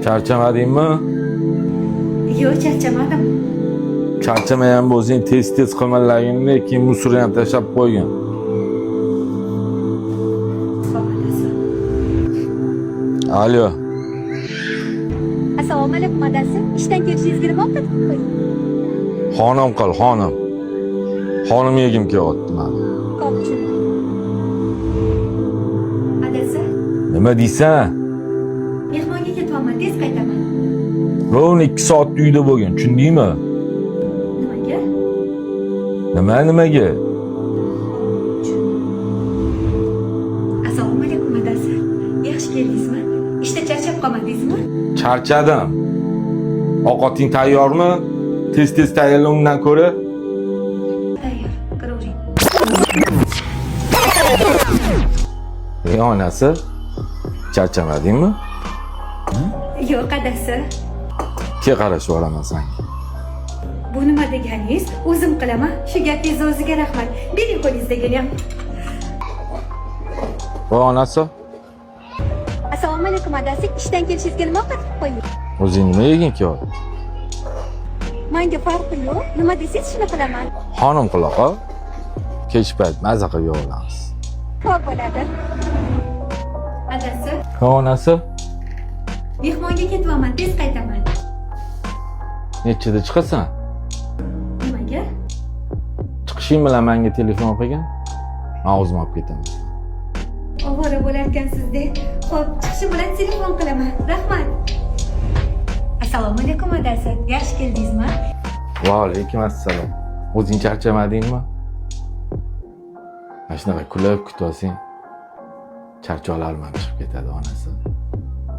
Charchamadingmi? Yo'q, charchamadim. Charchamagan bo'lsang, tez tez qimillagin, keyin мусор ni ham tashlab qo'ygin. Xo'p, adasi. Alo. Assalomu alaykum, adasi. Ishdan kelishingizga nima ovqat qilib qo'ying? Xonim qil, xonim. Xonim yegim kelyapti mani. Xo'p, tushundim. Adasi, Nima deysan? Mehmonga ketyapman, tez qaytaman. Ровно 2 soat uyda bo'lgin, tushundingmi? Nimaga? Nima nimaga? Tushundim. Assalomu alaykum, adasi. Yaxshi keldingizmi? Ishda charchab qolmadingizmi? Charchadim. Ovqating tayyormi? Tez tez tayyorla undan ko'ra. Tayyor, kiravering. Ey onasi, charchamadingmi? Yo'q, adasi. Ke, qarashib yuboraman sanga. Bu nima deganingiz? O'zim qilaman. Shu gapingizni o'ziga rahmat. Bering qo'lingizdagini ham. Voy onasi, Assalomu alaykum, adasi. Ishdan kelishingizga nima ovqat qilib qo'ying? O'zing nima yeging kelyapti? Menga farqi yo'q. Nima desangiz, shuni qilaman. Xonim qilaqa. Kech payt maza qilib yeb olamiz. Xo'p bo'ladi. Adasi, Ha, onasi, mehmonga ketyapman, tez qaytaman. Nechida chiqasan? Nimaga? Chiqishing bilan menga telefon qilgin. Men o'zim olib ketaman. Ovora bo'larkansiz-da. Xo'p, chiqishim bilan telefon qilaman. Rahmat. Assalomu alaykum, adasi. Yaxshi keldingizmi? Va alaykum assalom. O'zing charchamadingmi? Mana shunaqa kulib kutib olsang, charchoqlarim ham chiqib ketadi, onasi.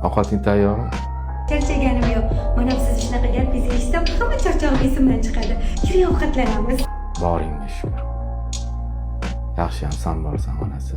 Ovqating tayyormi? Charchaganim yo'q. Mana siz shunaqa gapingizni eshitsam, hamma charchog'im esimdan chiqadi. Kiring, ovqatlanamiz. Boringga shukur. Yaxshiyam san borsan, onasi.